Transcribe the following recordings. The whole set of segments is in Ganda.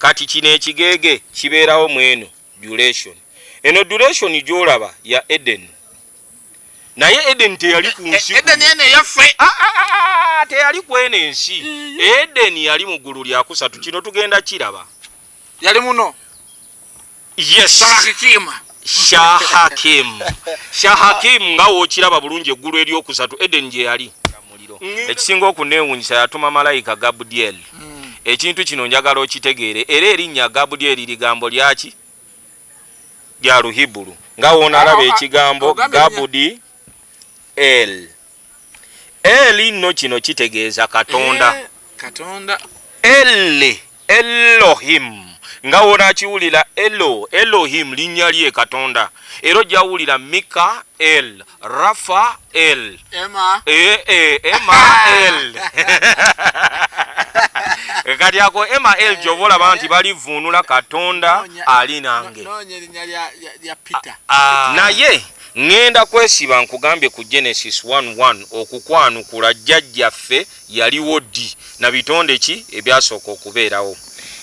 Kati kino ekigeege kibeerawo mu eno duration. Eno duration gy'olaba ya Eden. Naye Eden teyali ku nsi. Eden eno eyaffe. Ah, ah, ah, teyali ku eno ensi. Eden yali mu ggulu lyakusatu. Kino tugenda kiraba. Yali muno. Yes. Shahakim. Shahakim. Shahakim nga w'okiraba bulungi eggulu eryokusatu Eden gye yali. Ekisinga okuneewuunyisa yatuma malayika Gabudyeri. Ekintu kino njagala okitegeere era erinnya Gabudyeri ligambo lyaki? Lya Luhiburu. Nga w'onalaba ekigambo Gabudi El. El nno kino kitegeeza Katonda. Katonda. El, Elohim. Nga w'onaakiwulira Elo, Elohim linnya lye Katonda. Era ojja wulira Mika El, Rafa El. Ema. Ema El. Kati ako Ema El gy'oba olaba nti balivuunula Katonda ali nange. Noonya erinnya lya Peter. Naye ŋŋenda kwesiba nkugambye ku Genesis 1:1 okukwanukula jjajjaffe yaliwo ddi na bitonde ki ebyasooka okubeerawo.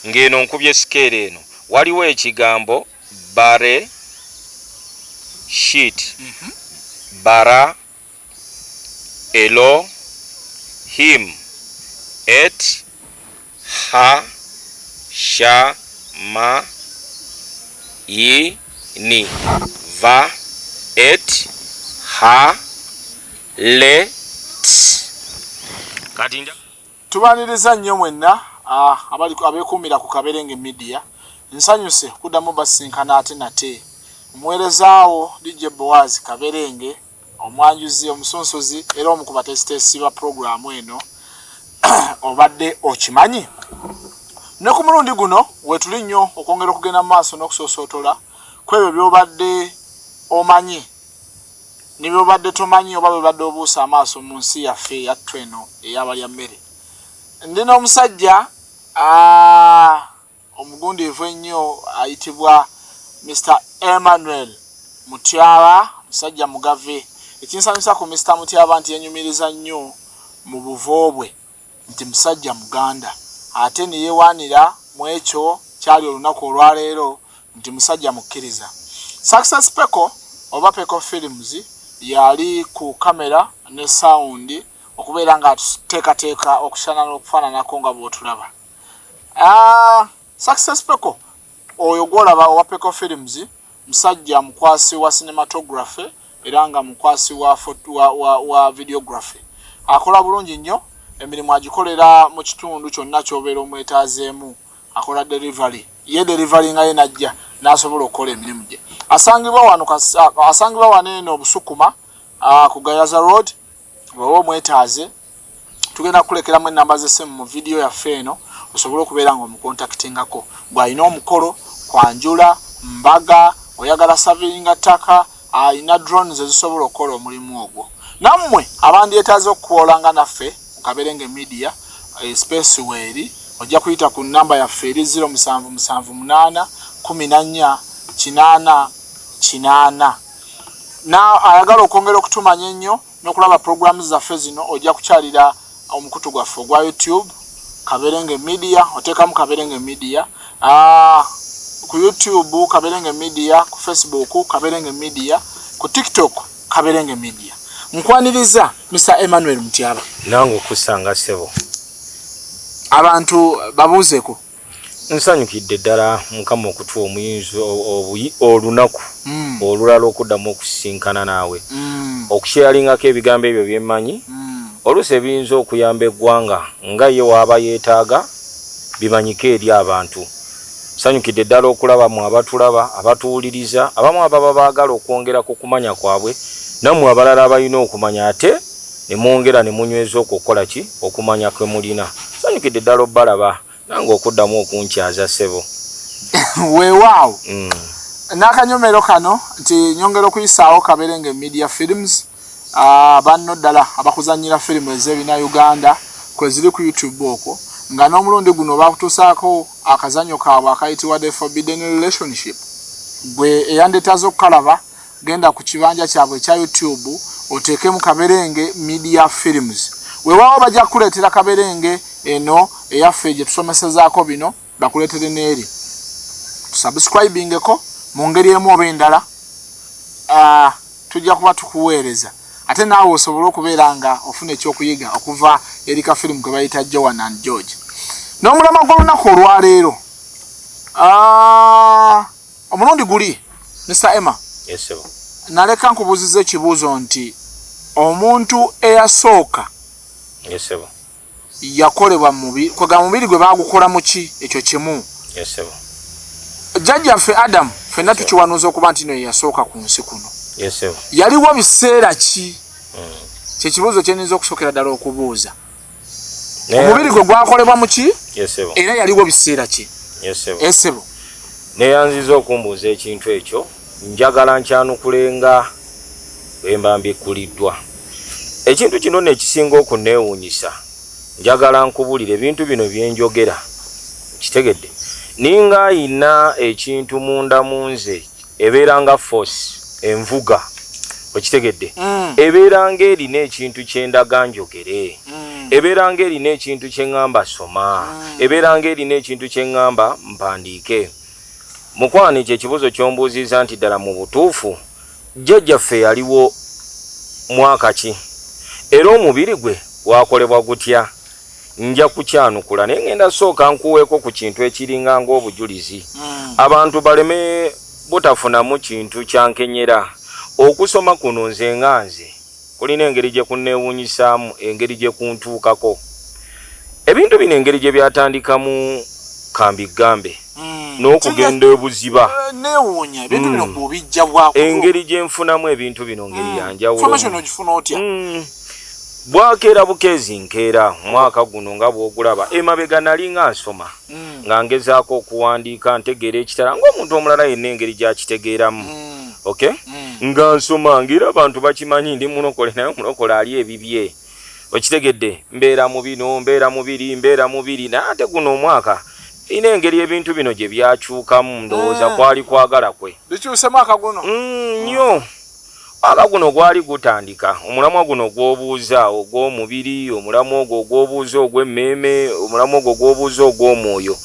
Ng'eno nkubye sikeero eno waliwo ekigambo bare shit bara elo him et ha sha ma yi ni va et ha le t. Kati nja. Tubaniriza nnyo mwenna abali abeekuumira ku Kaberenge Media. Nsanyuse okuddamu obasisinkana ate nate. Omuweereza wo DJ Boaz Kaberenge, omwanjuzi, omusunsuzi era omu ku bateesiteesi ba pulogulaamu eno Obadde Okimanyi? Ne ku mulundi guno weetuli nnyo okwongera okugenda mu maaso n'okusoosootola ku ebyo by'obadde omanyi ne by'obadde tomanyi oba by'obadde obuusa amaaso mu nsi yaffe eyattu eno ey'abalya mmere. Ndi n'omusajja omugundiivu ennyo ayitibwa Mister Emmanuel Mutyaba, musajja mugave. Ekinsanyusa ku Mister Mutyaba nti yenyumiriza nnyo mu buvo bwe nti musajja Muganda ate ne yewaanira mu ekyo kyali olunaku olwaleero nti musajja mukkiriza. Success Peko oba Peko Films y'ali ku kamera ne saawundi okubeera ng'atuteekateeka okusana n'okufaananako nga bw'otulaba. Success Peko oyo gw'olaba owa Peko Films musajja mukwasi wa cinematography era nga mukwasi wa, wa, wa, wa videography. Akola bulungi nnyo emirimu agikolera mu kitundu kyonna ky'obeera omwetaazeemu. Akola delivery, ye delivery nga ye n'ajja n'asobola okukola emirimu gye. Asangibwa wano, asangibwa wano eno Busukuma ku Gayaza Road. Bw'oba omwetaaze tugenda kukulekeramu ennamba z'essimu mu vidiyo yaffe eno osobole okubeera nga omukontakitingako. Gw'alina omukolo, kwanjula, mbaga, oyagala saviringa ttaka, alina drones ezisobola okukola omulimu ogwo. Nammwe abandyetaaze okukuwola nga naffe mu Kaberenge Media, eh, space weeri, ojja kuyita ku nnamba yaffe eri 0778 14 80 80. Na ayagala okwongera okutumanya ennyo n'okulaba programs zaffe zino ojja kukyalira omukutu gwaffe ogwa YouTube Kaberenge Media, oteekamu Kaberenge Media ku YouTube Kaberenge Media, ku Facebook Kaberenge Media, ku TikTok Kaberenge Media. Nkwaniriza Mr. Emmanuel Mutyaba. Nange okusanga ssebo. Abantu babuuzeko. Nsanyukidde ddala Mukama okutuwa omuyinza olunaku olulala okuddamu okusisinkana naawe, okusheyaringako ebigambo ebyo bye mmanyi, oluusi ebiyinza okuyamba eggwanga nga ye w'aba yeetaaga bimanyike eri abantu. Nsanyukidde ddala okulaba mwe abatulaba, abatuwuliriza, abamu ababa baagala okwongera ku kumanya kwabwe, nammwe abalala abalina okumanya ate ne mwongera ne munyweza okwo okukola ki? Okumanya kwe mulina. Nsanyukidde ddala obbalaba. Nange okuddamu okunkyaza ssebo. Weewaawo. N'akanyomero kano nti nyongera okuyisaawo Kaberenge Media Films, banno ddala abakuzannyira firimu ez'ebina Uganda kweziri ku YouTube okwo, nga n'omulundi guno bakutuusaako akazannyo kaabwe akayitibwa The Forbidden Relationship. Gwe eyandetaaze okukalaba genda ku kibanja kyabwe ekya YouTube oteekemu Kaberenge Media Films. Weewaawo bajja kukuleetera Kaberenge eno eyaffe gye tusomesezaako bino. Bakuleetere n'eri tusubscribingeko mu ngeri emu oba endala, tujja kuba tukuweereza ate naawe osobole okubeera nga ofuna ekyokuyiga okuva eri ka firimu ke bayita Joan and George. N'omulamwa gw'olunaku olwaleero, omulundi guli, Mr Emma, Yes, sir. naleka nkubuuziza ekibuuzo nti omuntu eyasooka Yes, sir. yakolebwa mubi kwega mubiri gwe bagukola muki? Ekyo kimu. Yes, sir. Jjajjaffe Adamu, ffenna tukiwanuuza okuba nti no ye yasooka ku nsi kuno. Yes, sir. Yaliwo biseera ki? Kyekibuuzo kyenyinza okusookera ddala okubuuza. Omubiri gwe gwakolebwa muki? Yes, sir. Era yaliwo biseera ki? Yes, sir. Esebo. Neyanziza okumbuuza ekintu ekyo. Njagala nkyanukulenga bwe mba mbikkuliddwa ekintu kino. Nekisinga okunneewuunyisa, njagala nkubulire ebintu bino byenjogera kitegedde, ninga ayina ekintu munda mu nze ebeera nga force envuga, okitegedde? Ebeera ng'erina ekintu kyendaga njogere, ebeera ng'erina ekintu kyeŋŋamba soma, ebeera ng'erina ekintu kyeŋŋamba mpandiike. Mukwano, ekyo ekibuuzo ky'ombuuziza nti ddala mu butuufu jjajjaffe yaliwo mwaka ki era omubiri gwe gwakolebwa gutya, nja kukyanukula, naye ngenda sooka nkuweeko ku kintu ekiringa ng'obujulizi, abantu baleme butafunamu kintu kyankenyera. Okusoma kuno nze nga nze kulina engeri gye kunneewuunyisaamu, engeri gye kuntuukako ebintu bino, engeri gye byatandikamu, kambigambe, n'okugenda ebuziba. Neewuunya ebintu bino kubijja bwa Engeri gye nfunamu ebintu bino ngeri yanjawulo. Information ogifuna otya? Bwakeera bukeezi, nkeera mwaka guno nga bw'ogulaba emabega nali nga nsoma, nga ngezaako okuwandiika, ntegeera ekitala ng'omuntu omulala yenna engeri gy'akitegeeramu. Okay, nga nsoma ng'era abantu bakimanyi ndi mulokole, naye omulokole ali ebibye, okitegedde? Mbeera mu bino, mbeera mu biri, mbeera mu biri, naye ate guno omwaka ina engeri ebintu bino gye byakyukamu. Ndowooza kwali kwagala kwe. Bikyuse mwaka guno? Nnyo. Mwaka guno gwali gutandika omulamwa guno gw'obuuza ogw'omubiri, omulamwa ogwo ogw'obuuza ogw'emmeeme, omulamwa ogwo ogw'obuuza ogw'omwoyo.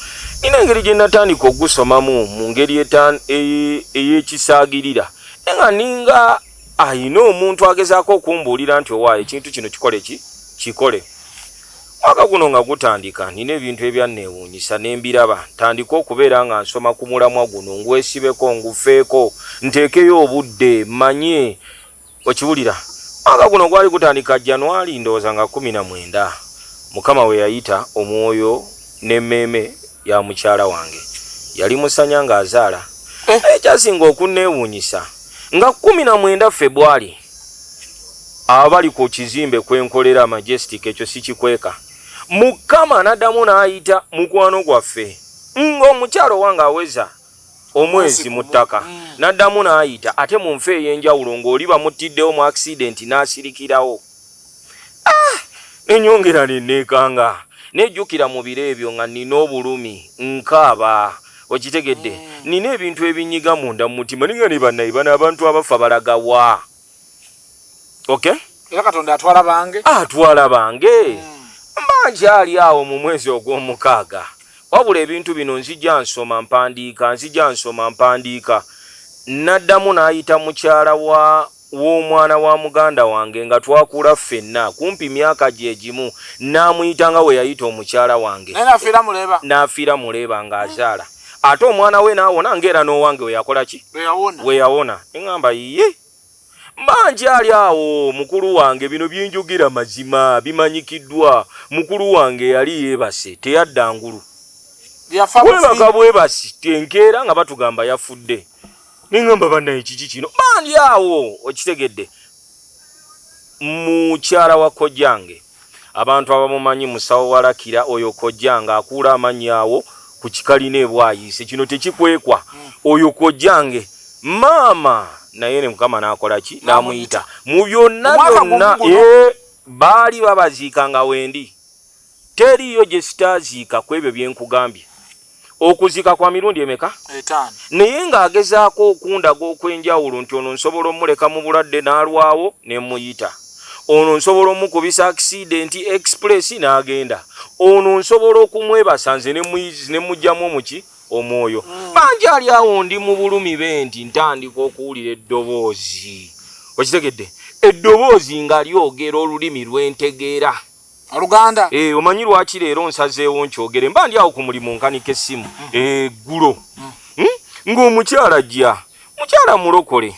Nina engeri gye natandika ogusomamu mu ngeri ey'ekisaagirira, naye nga ninga ayina omuntu agezaako okumbuulira nti owaayo ekintu kino kikole ki kikole. Mwaka guno nga gutandika, nina ebintu ebyanneewuunyisa ne mbiraba. Ntandika okubeera nga nsoma ku mulamwa guno, ngwesibeko, ngufeeko, nteekeyo obudde mmanye, okiwulira? Mwaka guno gwali gutandika January, ndowooza nga 19, Mukama we yayita omwoyo n'emmeeme ya mukyala wange. Yali musanya ng'azaala. Eh. Ekyasinga okunneewuunyisa, nga 19 Febwali, abali ku kizimbe kwenkolera, Majestic, ekyo sikikweka, Mukama n'addamu n'ayita mukwano gwaffe ng'omukyalo wange aweza omwezi mu ttaka. N'addamu n'ayita ate mu nfa ey'enjawulo ng'oli bamuttiddewo mu accident n'asirikirawo. Ah! Nenyongera neneekanga, nejjukira mu biro ebyo nga nina obulumi, nkaaba, okitegedde? Nina ebintu ebinyiga munda mu mutima, ninga ne bannaye bano abantu abafa balagawa? Okay. Era Katonda atwala bange. Atwala bange. Mba nkyali awo mu mwezi ogw'omukaaga, wabula ebintu bino nzija nsoma mpandiika, nzija nsoma mpandiika. Naddamu n'ayita mukyala wa w'omwana wa muganda wange nga twakula ffenna kumpi myaka gye gimu, n'amuyita nga we yayita omukyala wange. Naye nafiira muleeba. N'afiira muleeba ng'azaala, ate omwana we n'awona ng'era n'owange we yakola ki? Lwe yawona. We yawona. Neŋŋamba ye mba nkyali awo, mukulu wange, bino byenjogera mazima bimanyikiddwa, mukulu wange yali yeebase, teyadda ngulu. Yafa bufi. Bwebaka bwebasi, tenkeera nga batugamba yafudde. Neŋŋamba bannaye kiki kino? Bandi awo, okitegedde? Mukyala wa kojjange, abantu abamumanyi, musawo walakira oyo kojjange akuula amannyo awo ku kikalina ebwayiise, kino tekikwekwa, oyo kojjange maama naye ne Mukama n'akola ki? N'amuyita mu byonna. Omwaka byonna gumu guno? Baali babaziika nga wendi, teriiyo gye sitaaziika ku ebyo bye nkugambye. Okuziika kwa mirundi emeka? 5. Naye ng'agezaako okundaga okw'enjawulo nti ono nsobola omuleka mu bulwadde n'alwawo ne muyita. Ono nsobola omukubisa accident express n'agenda. Ono nsobola okumwebasa nze ne mugyamu omuki omwoyo. Bangi ali awo ndi mu bulumi be nti ntandika okuwulira eddoboozi. Okitegedde? Eddoboozi nga lyogera olulimi lwentegeera. Oluganda. Omanyi lwaki leero nsazeewo nkyogere? Mba ndi awo ku mulimu nkanika essimu. Eggulo. Ng'omukyala ajja. Mukyala mulokole.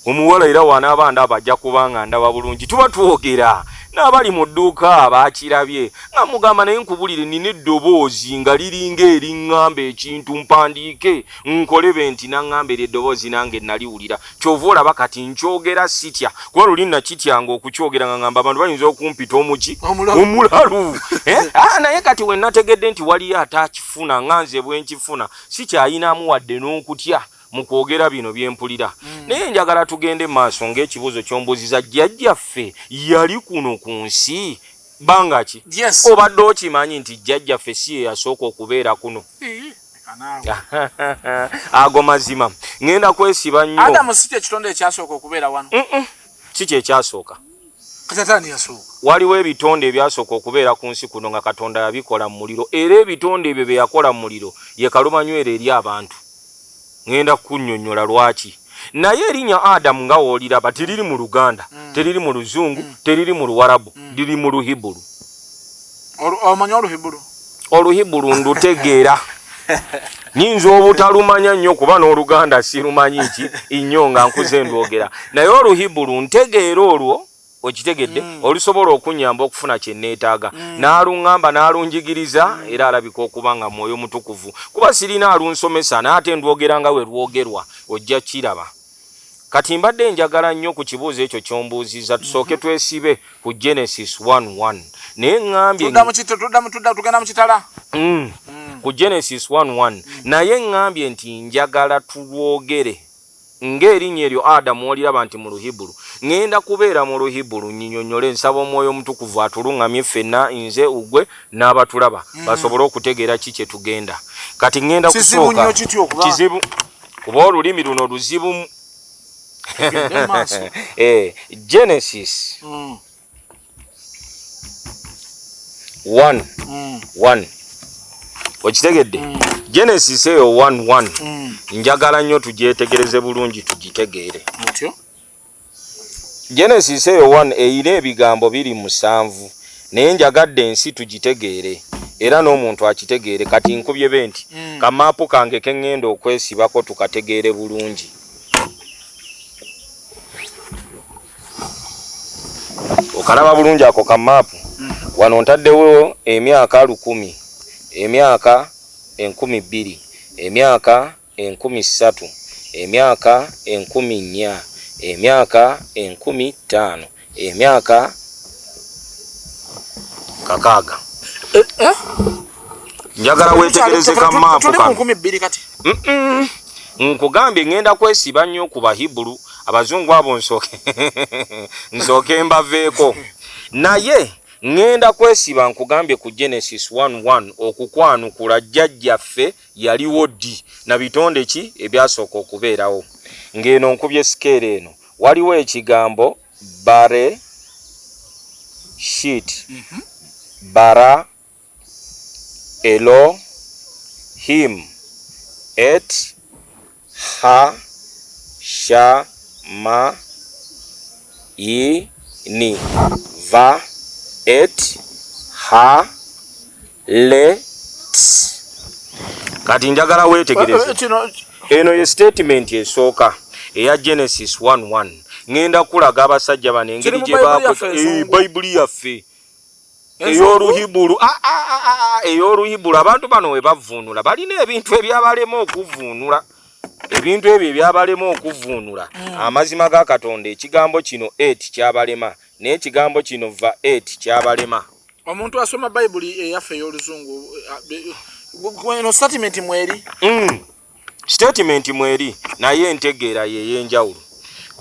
Omuwala era wanaaba ndaba ajja kubanga ndaba bulungi. Tuba twogera n'abali mu dduuka baakirabye. Nga mugamba naye nkubulire nina eddoboozi nga liringa eriŋŋamba ekintu mpandiike nkolebe nti naŋŋamba eryo eddoboozi nange naliwulira. Ky'ova olaba kati nkyogera sitya. Kuba luli nakityanga okukyogera nga ngamba abantu bayinza okumpita omuki? Omulalu. Naye kati we nategedde nti waliyo atakifuna nga nze bwe nkifuna sikyayinamu wadde n'okutya mu kwogera bino bye mpulira. Naye njagala tugende maaso ng'ekibuuzo ky'ombuuziza jjajjaffe yali kuno ku nsi bbanga ki? Yes. Obadde okimanyi nti jjajjaffe si ye yasooka okubeera kuno? Ago mazima. Ngenda kwesiba nnyo. Adamu si kye kitonde ekyasooka okubeera wano. Si kye kyasooka. Kati yasooka. Waliwo ebitonde ebyasooka okubeera ku nsi kuno nga Katonda yabikola mu muliro. Era ebitonde ebyo bye yakola mu muliro ye kalumanywera eri abantu. Ngenda kunnyonnyola lwaki. Naye erinnya Adamu nga w'oliraba teriri mu Luganda, teriri mu Luzungu, teriri mu Luwarabu, liri mu Luhiburu. Omanyi Oluhiburu? Oluhiburu ndutegeera. Nyinza obutalumanya nnyo kuba n'Oluganda sirumanyi nti nnyo nga nkuze ndwogera. Naye Oluhiburu ntegeera olwo okitegedde olusobola okunnyamba okufuna kye neetaaga. N'aluŋŋamba n'alunjigiriza era alabika okuba nga mwoyo mutukuvu. Kuba sirina alunsomesa n'ate ndwogera nga we lwogerwa ojja kiraba. Kati mbadde njagala nnyo ku kibuuzo ekyo ky'ombuuzizza tusooke twesibe ku Genesis 1:1. Naye ŋŋambye tugenda mu kitala. Ku Genesis 1:1. Naye ŋŋambye nti njagala tulwogere ng'erinnya eryo Adamu oliraba nti mu Luhiburu. Ŋŋenda kubeera mu Luhiburu nnyinyonnyole nsaba omwoyo omutukuvu atuluŋŋamye ffenna nze ugwe n'abatulaba basobole okutegeera ki kye tugenda. Kati ŋŋenda kusooka kizibu kuba olulimi luno luzibu. Genesis 1:1. Okitegedde? Genesis eyo 1:1. Njagala nnyo tugyetegereze bulungi tugitegeere. Genesis eyo 1 eyina ebigambo biri 7 naye njagadde ensi tugitegeere era n'omuntu akitegeere. Kati nkubye be nti kamaapu kange ke ŋŋenda okwesibako tukategeere bulungi. Okalaba bulungi ako kamaapu. Wano ntaddewo emyaka 1000, emyaka 2000, emyaka 3000, emyaka 4000, emyaka 5000, emyaka 6. Njagala weetegereze kamaapu kano. Nkugambye ŋŋenda kwesiba nnyo ku Bahiburu, abazungu abo nsooke mbaveeko. Naye ŋŋenda kwesiba nkugambye ku Genesis 1:1 okukwanukula jjajjaffe yaliwo ddi na bitonde ki ebyasooka okubeerawo. Ng'eno nkubye sikeera eno waliwo ekigambo bare shit bara elo him et ha sha ma i ni va et ha le t. Kati njagala weetegereze eno ye statement esooka eya Genesis 1:1. Ŋŋenda kulaga abasajja bano engeri gye Bayibuli yaffe ey'Oluhiburu. Ey'Oluhiburu abantu bano we bavvuunula balina ebintu ebyabalema okuvvuunula. Ebintu ebyo ebyabalema okuvvuunula amazima ga Katonda. Ekigambo kino et kyabalema n'ekigambo kino va et kyabalema. Omuntu asoma Bayibuli eyaffe ey'Oluzungu eno statement mweri. Statement mweri naye entegeera ye ey'enjawulo.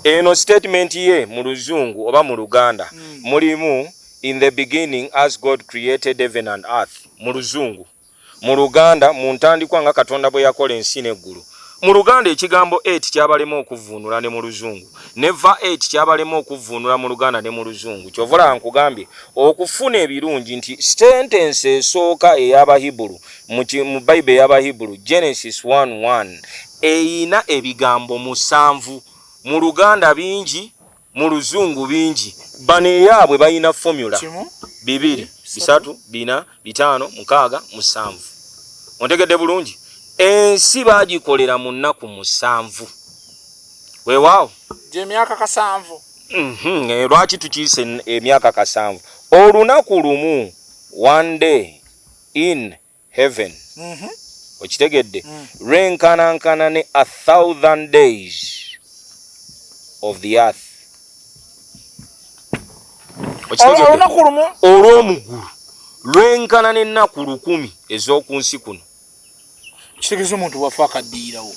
Eno statement ye mu Luzungu oba mu Luganda mulimu in the beginning as God created heaven and earth mu Luzungu. Mu Luganda mu ntandikwa nga Katonda bwe yakola ensi n'eggulu. Mu Luganda ekigambo et kyabalema okuvvuunula ne mu Luzungu, ne va et kyabalema okuvvuunula mu Luganda ne mu Luzungu. Ky'ova olaba nkugambye okufuna ebirungi nti sentensi esooka ey'Abahibulu mu, mu Bayibuli ey'Abahibulu, Genesis 1:1, eyina ebigambo musanvu. Mu Luganda bingi, mu Luzungu bingi. Bano eyaabwe balina formula 2, 3, 4, 5, 6, 7. Ontegedde bulungi? Ensi baagikolera mu nnaku 7. Weewaawo. Gy'emyaka 7. Lwaki tukiyise emyaka 7? Olunaku lumu, one day in heaven. Okitegedde? Lwenkanankana ne 1000 days of the earth. Okitegedde? Olunaku lumu olw'omuggulu lwenkana n'ennaku 1000 ez'oku nsi kuno. Kitegeeza omuntu bw'afa akaddiirawo.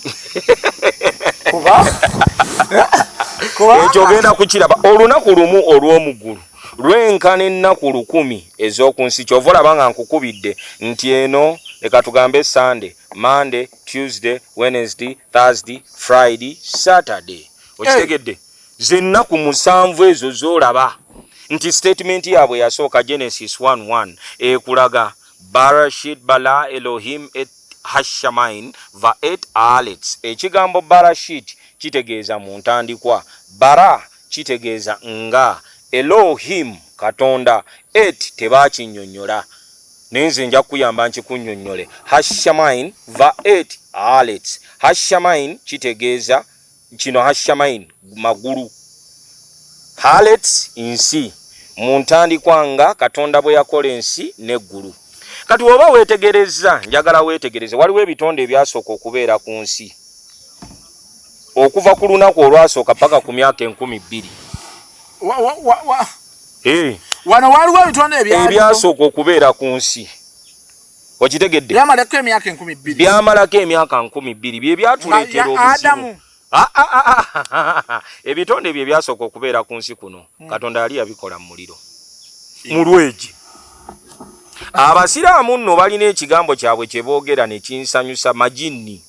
Kuba ekyo ogenda kukiraba. Olunaku lumu olw'omuggulu lwenkana ennaku 1000 ez'oku nsi. Ky'ova olaba nga nkukubidde nti eno leka tugambe Sunday, Monday, Tuesday, Wednesday, Thursday, Friday, Saturday. Okitegedde? Ze nnaku 7 ezo z'olaba nti statement yaabwe yasooka Genesis 1:1 ekulaga Barashit bala Elohim et hashamain va et aalets. Ekigambo Barashit kitegeeza mu ntandikwa, bara kitegeeza nga, Elohim Katonda, et tebaakinnyonnyola. Naye nze nja kukuyamba nkikunnyonnyole. Hashamain va et aalets. Hashamain kitegeeza kino, hashamain magulu, haalets nsi. Mu ntandikwa nga Katonda bwe yakola ensi n'eggulu. Kati bw'oba weetegerezza, njagala weetegereze, waliwo ebitonde ebyasooka okubeera ku nsi okuva ku lunaku olwasooka paka ku myaka 2000. Wano waliwo ebitonde ebyasooka okubeera ku nsi. Okitegedde? Byamalako emyaka 2000. Byamalako emyaka 2000 bye byatuleetera obuzibu. Ebitonde ebyo ebyasooka okubeera ku nsi kuno, Katonda yali yabikola mu muliro. Mu lwegi. Abasiraamu nno balina ekigambo kyabwe kye boogera ne kinsanyusa, majinni.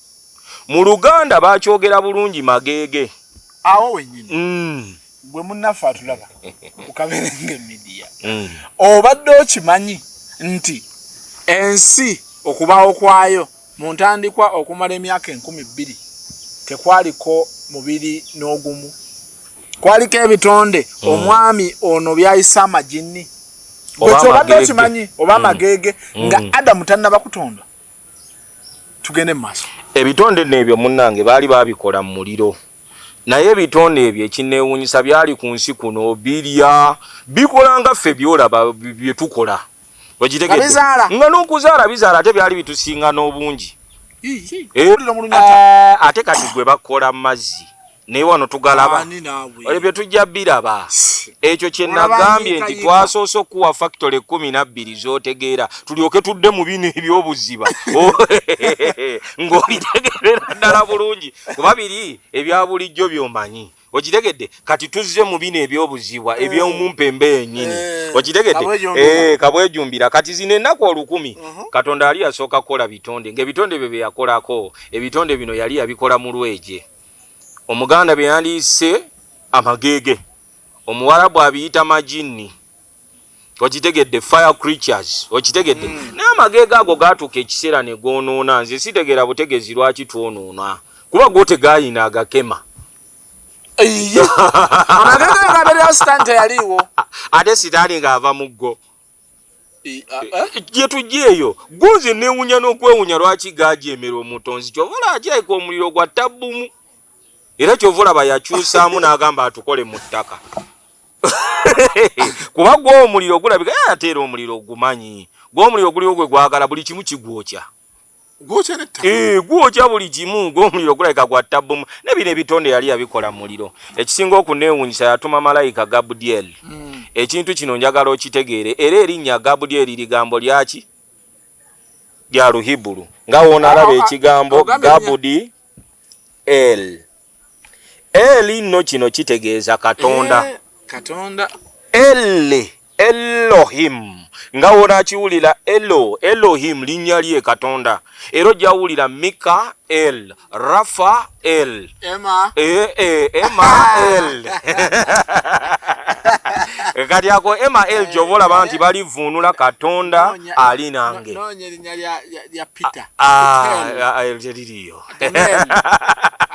Mu Luganda bakyogera bulungi mageege. Awo wennyini. Gwe munnaffe atulaba ku Kaberenge Media. Obadde okimanyi nti ensi okubaawo kwayo mu ntandikwa okumala emyaka 2000 tekwaliko mubiri n'ogumu. Kwaliko ebitonde omwami ono byayise amajinni. Gwe ky'obadde okimanyi oba amageege nga Adamu tannaba kutondwa. Tugende mu maaso. Ebitonde nno ebyo munnange baali baabikola mu muliro. Naye ebitonde ebyo ekinneewuunyisa byali ku nsi kuno birya, bikola nga ffe by'olaba bye tukola. Okitegedde? Nga n'okuzaala bizaala ate byali bitusinga n'obungi. Ate kati gwe bakola mazzi. Naye wano tugalaba. Ebyo tujja biraba. Ekyo kye nagambye nti twasoose okuwa factory 12 z'otegeera tulyoke tudde mu bino eby'obuziba. Ng'obitegeerera ddala bulungi kuba biri ebya bulijjo by'omanyi. Okitegedde? Kati tuzze mu bino eby'obuzibwa eby'omumpembe yennyini. Okitegedde? Kabwejumbira. Kati zino ennaku 1000 Katonda yali yasooka kukola bitonde, ng'ebitonde bye bye yakolako, ebitonde bino yali yabikola mu lweje. Omuganda bye yandiyise amageege, Omuwarabu abiyita majinni. Okitegedde? Fire creatures. Okitegedde? Naye amageege ago gaatuuka ekiseera ne goonoona. Nze sitegeera butegezi lwaki twonoona, kuba go tegaayina agakema. Amageege gabeererawo Sitaani teyaliiwo. Ate Sitaani ng'ava mu ggo. Gye tujja eyo gwo nze neewunya n'okwewunya lwaki gaajeemera omutonzi. Ky'ova olaba kirabika omuliro gwa tabbumu, era ky'ova olaba yakyusaamu n'agamba atukole mu ttaka. Kuba gwo omuliro gulabika ate era omuliro ogumanyi, gwo omuliro guliwo gwe gwagala buli kimu kigwokya. Gwokya buli kimu, gwo omuliro gulabika gwa tabbumu. Ne bino ebitonde yali yabikola muliro. Ekisinga okuneewuunyisa yatuma malayika Gabudyeri. Ekintu kino njagala okitegeere, era erinnya Gabudyeri ligambo lyaki? Lya Luhiburu. Nga w'onaalaba ekigambo Gabudi El. El nno kino kitegeeza Katonda. Katonda. El, Elohim. Nga wonaakiwulira Elo, Elohim linnya lye, Katonda. Era ojja wulira Mika El, Rafa El, Ema. E, e, Ema El. Kati ako Ema El gy'oba olaba nti balivuunula Katonda ali nange. Noonya erinnya lya Peter. Ah, ah, teririiyo.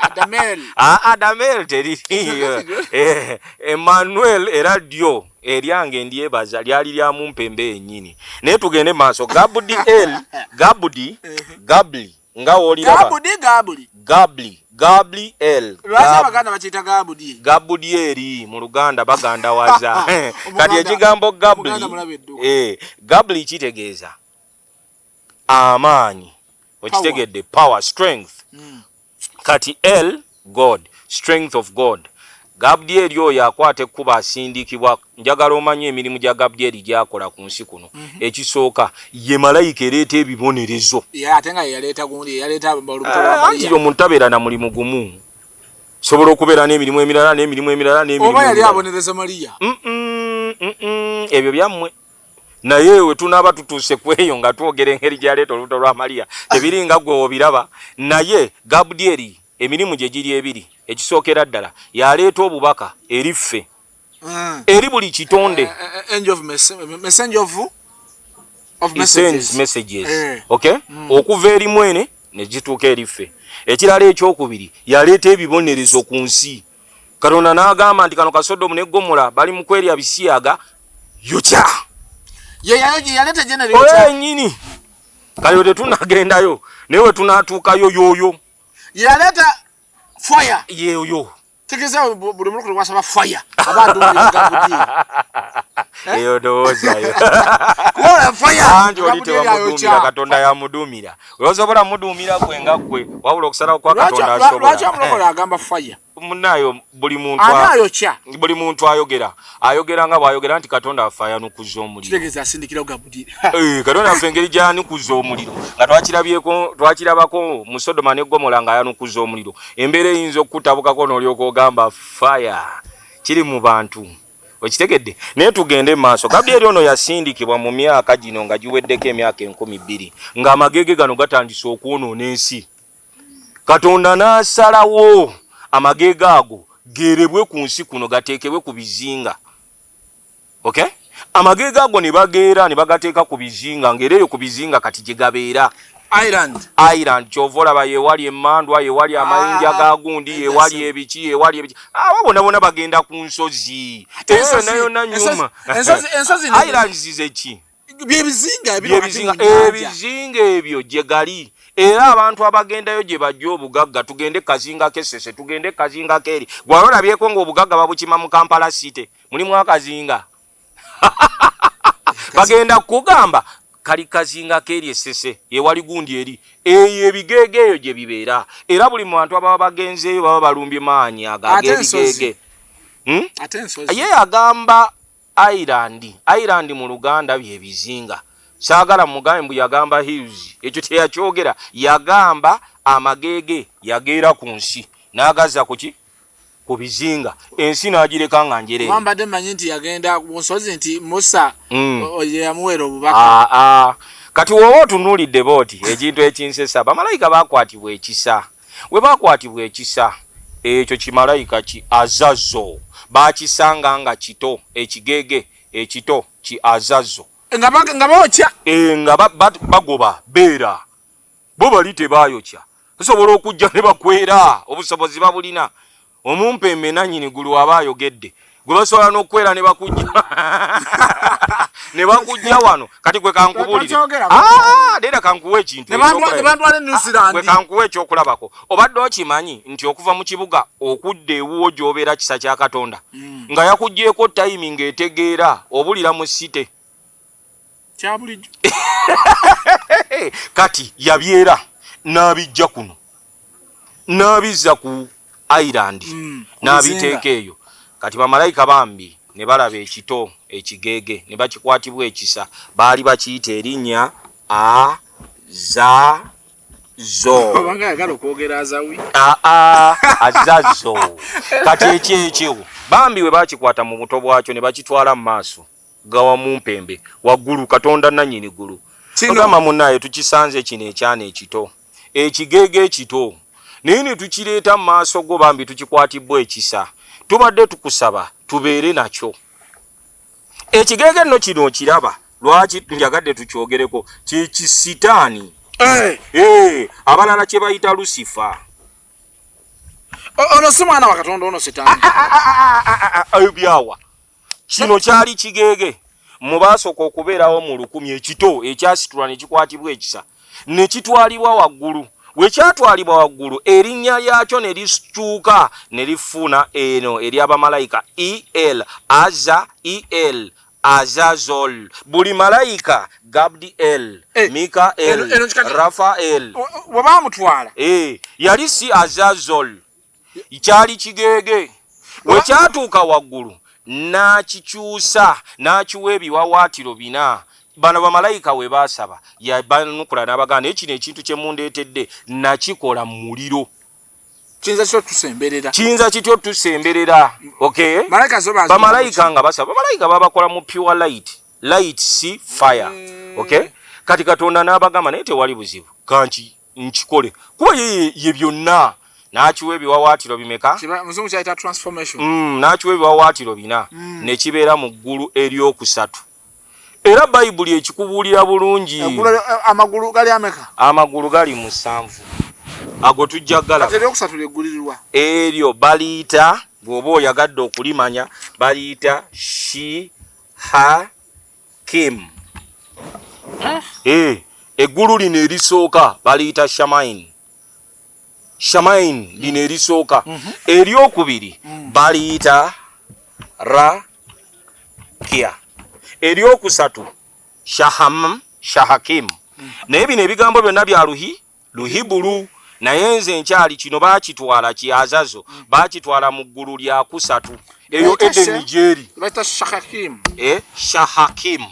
Adamel. Ah, Adamel teririiyo. Eh, Emmanuel era lyo eryange ndyebaza lyali lya mumpembe yennyini. Naye tugende maaso. Gabudi El, Gabudi, Gabli nga w'oliraba. Gabudi, Gabuli. Gabli, Gabli El. Lwaki Abaganda bakiyita Gabudi? Gabudyeri mu Luganda bagandawaza. Kati ekigambo Gabli, eh, Gabli kitegeeza amaanyi. Okitegedde? Power, strength. Kati El, God, strength of God. Gabudyeri oyo akwata ekkubo asindikibwa. Njagala omanye emirimu gya Gabudyeri gy'akola ku nsi kuno. Ekisooka, ye malayika ereeta ebibonerezo. Ate nga yeyaleeta gundi, yaleeta olubuto lwa Maria. Anti omuntu tabeera na mulimu gumu. Sobola okubeera n'emirimu emirala n'emirimu emirala n'emirimu. Oba yali abonereza Maria. Ebyo byammwe. Naye we tunaaba tutuuse ku eyo nga twogera engeri gy'aleeta olubuto lwa Maria, tebiringa ggwe obiraba. Naye Gabudyeri emirimu gye giri ebiri. Ekisookera ddala, y'aleeta obubaka eri ffe, eri buli kitonde. He sends messages. Okay? Okuva eri mwene ne zituuka eri ffe. Ekirala ekyokubiri, yaleeta ebibonerezo ku nsi. Katonda n'agamba nti kano ka Sodomu ne Ggomola bali mu kwerya bisiyaga, yokya. Yaleeta general yokya. Oyo yennyini. Kale we tetunagendayo, naye we tunaatuukayo y'oyo. Yaleeta fire. Y'oyo. Tegeeza buli mulokole wasaba fire aba aduumira Gabudyeri. Eyo ndowoozayo. Kuba fire. Anti oli tebamuduumira, Katonda yamuduumira. Osobola muduumira gwe nga ggwe, wabula okusalawo kwa Katonda asobola. Lwaki omulokole agamba fire? Munaayo buli muntu Ani ayokya? Buli muntu ayogera. Ayogera nga bw'ayogera nti Katonda affe ayanukuza omuliro. Kitegeeza asindikirawo Gabudyeri. Eh, Katonda affe engeri gy'ayanukuza omuliro. Nga twakirabyeko, twakirabako mu Sodoma ne Ggomola ng'ayanukuza omuliro. Embeera eyinza okukutabukako n'olyoka ogamba fire. Kiri mu bantu. Okitegedde? Naye tugende mu maaso. Gabudyeri ono yasindikibwa mu myaka gino nga giweddeko emyaka 2000, ng'amagege gano gatandise okwonoona ensi. Katonda n'asalawo amagege ago geerebwe ku nsi kuno, gateekebwe ku bizinga. Okay? Amagege ago ne bageera ne bagateeka ku bizinga, ng'era eyo ku bizinga kati gye gabeera. Island. Island, ky'ova olaba yewali emmandwa, yewali amayinja ga gundi, yewali ebiki, yewali ebiki. Abo bonna bonna bagenda ku nsozi. Eyo yonna yonna nnyuma. Ensozi Islands ze ki? Byebizinga ebiri wakati mu nnyanja. Ebizinga ebyo gye gali. Era abantu abagendayo gye bajja obugagga. Tugende kazinga k'Essese, tugende kazinga k'eri. Gwali olabyeko ng'obugagga babukima mu Kampala City. Mulimu akazinga. Bagenda kugamba kali kazinga k'eri Essese, ewali gundi eri. Eyo ebigeege eyo gye bibeera. Era buli muntu ababa bagenzeeyo baba balumbye maanyi ago ag'ebigeege. Ate ensozi. Ye agamba Island, Island mu Luganda bye bizinga. Saagala mugambe mbu yagamba hills. Ekyo teyakyogera. Yagamba amageege yageera ku nsi n'agazza ku ki? Ku bizinga. Ensi n'agireka nga njereere. Kuba mbadde mmanyi nti yagenda ku nsozi nti Musa ye yamuweera obubaka. Aa, kati w'oba otunuulidde bw'oti ekintu ekinsesa, bamalayika baakwatibwa ekisa. We baakwatibwa ekisa, ekyo kimalayika ki Azazo baakisanga nga kito, ekigeege ekito ki Azazo. Nga bookya. Nga bagoba beera. Bo bali tebaayokya. Basobola okujja ne bakwera, obusobozi babulina. Omumpembe nannyini ggulu aba ayogedde, gwe basobola n'okukwera ne bakujja ne bakujja wano. Kati gwe kankubuulire. Leera kankuwe ekintu. Ne bantwala e New Zealand. Gwe kankuwe ekyokulabako. Obadde okimanyi nti okuva mu kibuga okudda ewuwo gy'obeera kisa kya Katonda, nga yakuggyeeko tayimi ng'etegeera obulira mu city. Kya bulijjo. Kati yabyera n'abijja kuno, n'abizza ku island, n'abiteeka eyo. Kati bamalayika bambi ne balaba ekito ekigeege ne bakikwatibwa ekisa, baali bakiyita erinnya Azazo. Obanga ayagala okwogera Azawi. Aa, Azazo. Kati ekyo ekyo bambi we bakikwata mu buto bwakyo ne bakitwala mu maaso. Gawamumpembe waggulu, Katonda nannyini ggulu. Ogamba munnaye tukisanze kino ekyana ekito, ekigeege ekito, naye ne tukireeta mu maaso go, bambi tukikwatibbwa ekisa, tubadde tukusaba tubeere nakyo. Ekigeege nno kino okiraba, lwaki njagadde tukyogereko, kye kisitaani. Eh. Eh, abalala kye bayita Lusifa. Ono si mwana wa Katonda, ono sitaani. Ah, ah, ah, ebyawa kino kyali kigeege mu baasooka okubeerawo mu 1000, ekito ekyasitulwa ne kikwatibwa ekisa ne kitwalibwa waggulu. We kyatwalibwa waggulu, erinnya lyakyo ne likyuka ne lifuna eno ery'abamalayika El Aza El Azazol. Buli malayika Gabdiel, Eh, Mikael, eno Rafael. We baamutwala. Eh, yali si Azazol, kyali kigeege. We kyatuuka waggulu n'akikyusa n'akiwa ebiwawaatiro bina. Bano bamalayika we baasaba yabanukula n'abagamba, naye kino ekintu kye mundeetedde nakikola mu muliro. Kiyinza kitya otusemberera? Kiyinza kitya otusemberera? Okay, Malayika zo bazi- bamalayika nga basaba, bamalayika babakola mu pure light, light si fire. Okay, kati Katonda n'abagamba, naye tewali buzibu, kanki nkikole kuba ye byonna. N'akiwa ebiwawaatiro bimeka? Muzungu kyayita transformation. N'akiwa ebiwawaatiro bina ne kibeera mu ggulu eryokusatu. Era Bayibuli ekikubuulira bulungi. Amagulu gali ameka? Amagulu gali 7, ago tujja galaba. Kati eryokusatu lyeggulirwa? Eryo baliyita, bw'oba oyagadde okulimanya, baliyita shi ha kim. Eh, eggulu lino erisooka baliyita Shamain, Shamain lino erisooka. Eryokubiri baliyita Rakia, eryokusatu Shaham, Shahakim. Naye bino ebigambo byonna bya Luhibulu, naye nze nkyali kino bakitwala ki Azazo, bakitwala mu ggulu lyakusatu eyo Edeni gyeri. Bayita Shahakim. Eh, Shahakim.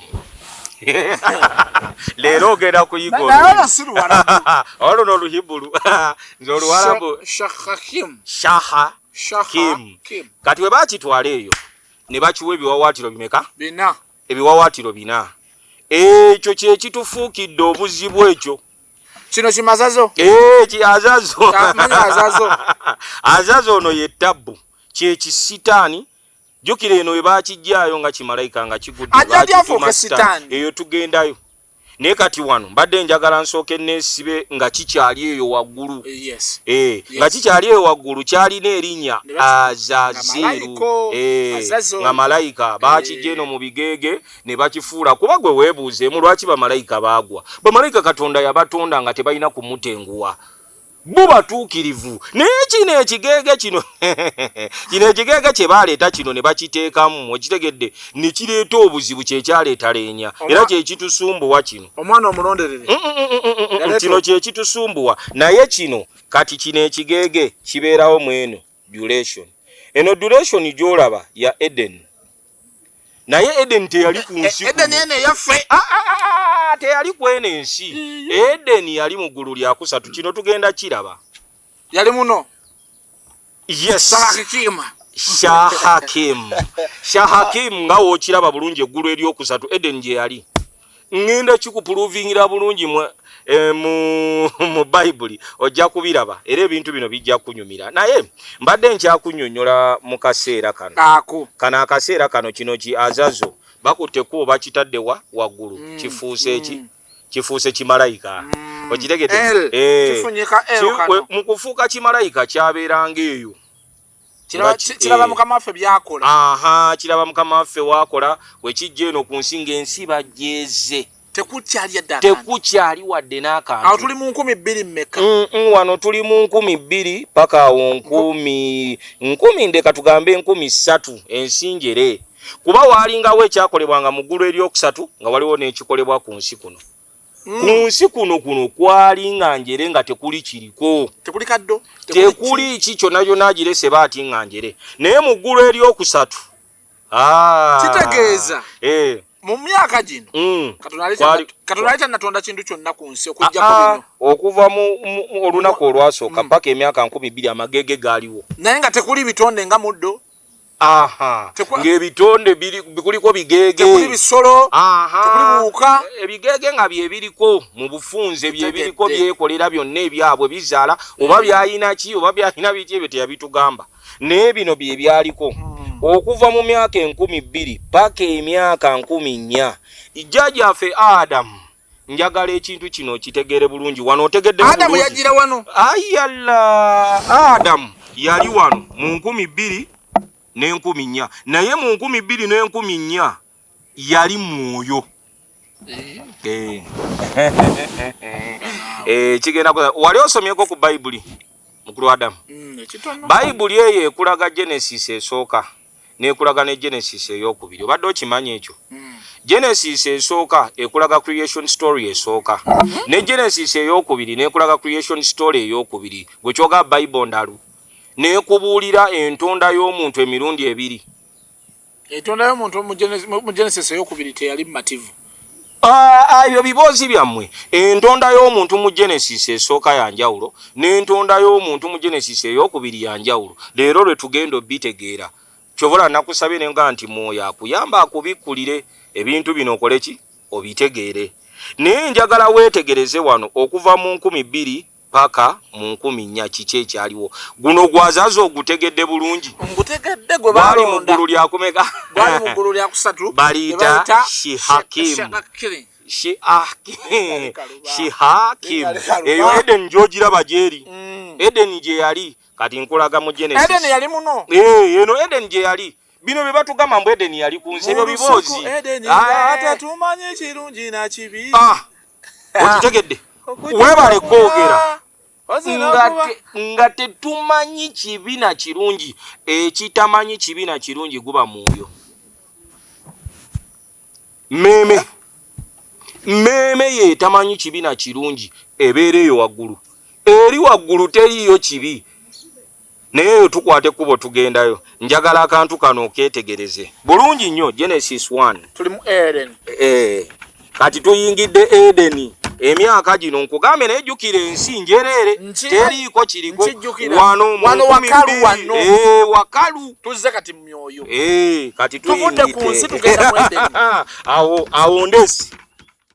Leero ogenda kuyiga. Naye olwo si Luwarabu. Olwo n'Oluhibulu, nze Oluwarabu. Shahakim. Shahakim. Shahakim. Kati we bakitwala eyo ne bakiwa ebiwawaatiro bimeka? Bina. Ebiwawaatiro bina. Ekyo kyekitufuukidde obuzibu ekyo. Kino kimazazo. Eh, ki Azazo. Manyi Azazo. Azazo ono ye tabbu, kyekisitaani. Jjukira eno we bakijjaayo nga kimalayika nga kigudde, Ajja bakituuma afuuke sitaani. Sitaani. Eyo tugendayo, naye kati wano mbadde njagala nsooke neesibe nga kikyali eyo waggulu. Eh, nga kikyali eyo waggulu kyalina erinnya Ne nga Azaziru. malayiko, Eh, Azazo. nga malayika bakijja eno mu bigeege ne bakifuula. Kuba gwe weebuuzeemu lwaki bamalayika baagwa. Bamalayika Katonda yabatonda nga tebalina kumutenguwa, bo batuukirivu, naye kino ekigeege kino, kino ekigeege kye baleeta kino ne bakiteekamu, okitegedde, ne kireeta obuzibu. Kyekyaleeta leenya era kyekitusumbuwa kino. Omwana omulonderere. Kino kyekitusumbuwa. Naye kino kati, kino ekigeege kibeerawo mu eno duration. Eno duration gy'olaba ya Eden, naye Eden teyali ku nsi Eden kuno. Eno eyaffe. Ah, ah, ah, ah, teyali ku eno ensi. Eden yali mu ggulu lyakusatu. Kino tugenda kiraba. Yali muno. Yes. Shahakima. Shahakim, Shahakim, nga wookiraba bulungi, eggulu eryokusatu Eden gye yali. Ŋŋenda kikuprovingira bulungi mu Bayibuli, ojja kubiraba era ebintu bino bijja kunyumira. Naye mbadde nkyakunnyonnyola mu kaseera kano. Ako. Kano akaseera kano, kino ki Azazo bakutte ekkubo, bakitadde wa waggulu, kifuuse eki, kifuuse kimalayika, okitegedde? L. Eh, Kifunye ka L kano. Mu kufuuka kimalayika kyabeeranga eyo. Kiraba mukama waffe byakola. Aha, kiraba mukama waffe wakola. Wekijja eno ku nsi ng'ensi bajeeze. Tekukyali yadde akantu. Tekukyali wadde n'akantu. Awo tuli mu 2000 mmeka? Wano tuli mu 2000 paka awo nkumi nkumi, ndeka tugambe 3000, ensi njere, kuba waalingawo ekyakolebwanga mu ggulu eryokusatu nga waliwo n'ekikolebwa ku nsi kuno. Ku nsi kuno kwali nga njere, nga tekuli kiriko. Tekuli kaddo. Tekuli ki kyonna kyonna, agirese baati nga njere, naye mu ggulu eryokusatu, ah, Kitegeeza mu myaka gino Katonda ali tannatonda kintu kyonna ku nsi okuggyako Ah, ah, bino. Okuva mu olunaku olwasooka paka emyaka 2000 amagege gaaliwo. Naye nga tekuli bitonde nga muddo. Ng'ebitonde kuliko bigeege, tekuli bisolo, tekuli buwuka. Ebigeege nga byebiriko mu bufunze, byebiriko byekolera byonna ebyabwe, bizaala oba byayina ki oba byayina biki, ebyo teyabitugamba, naye bino bye byaliko okuva mu myaka 2000 paka emyaka 4000. Jjajjaffe Adamu, njagala ekintu kino okitegeere bulungi. Wano otegedde Adamu yagira wano. Ayala, Adamu yali wano mu 2400, naye mu 2400 yali mwoyo. Kigenda wali osomyeko ku Bayibuli, mukulu Adamu? Bayibuli eyo ekulaga Genesis esooka nekulaga ne Genesis eyokubiri. Obadde okimanyi ekyo? Genesis esooka ekulaga creation story esooka, ne Genesis eyokubiri nekulaga creation story eyokubiri. Gwe kyoga Bible ndalu nekubuulira entonda y'omuntu emirundi ebiri. Entonda y'omuntu mu Genesis eyokubiri teyali mumativu. Ebyo biboozi byammwe. Entonda y'omuntu mu Genesis esooka ya njawulo n'entonda y'omuntu mu Genesis eyokubiri ya njawulo. Leero lwe tugenda obitegeera. Kyovola nakusabye nenga nti mwoyo akuyamba akubikkulire ebintu bino, okole ki, obitegeere. Naye njagala weetegereze wano okuva mu 2000 paka mu 4000 kiki ekyaliwo. Guno gwazaza ogutegedde bulungi? Ngutegedde. Gwe gwali mu ggulu lyakumeka? Gwali mu ggulu lyakusatu. Baliyita Shihakim. Shihakim. Eyo Eden gyogiraba gyeri, Eden gye yali. Kati nkulaga mu Genesis. Eden yali muno. Eno Eden gye yali. Bino bye batugamba mbu Eden yali ku nsi, ebyo biboozi. Tetumanyi kirungi na kibi. Okitegedde? Webale kwogera nga tetumanyi kibi na kirungi. Ekitamanyi kibi na kirungi guba mwoyo, mmeeme. Mmeeme yeetamanyi kibi na kirungi, ebeera eyo waggulu, eri waggulu, teriiyo kibi. Naye eyo tukwata ekkubo tugendayo. Njagala akantu kano okeetegereze bulungi nnyo. Genesis 1. Tuli mu Eden. Kati tuyingidde Edeni. Emyaka gino nkugambe, naye jjukira ensi njereere, teriiko kiriko wano. Wano wakalu wano. Wakalu. Tuzze kati mu myoyo. Kati tuvudde ku nsi, tugenda mu Eden. Awo awo ndesi.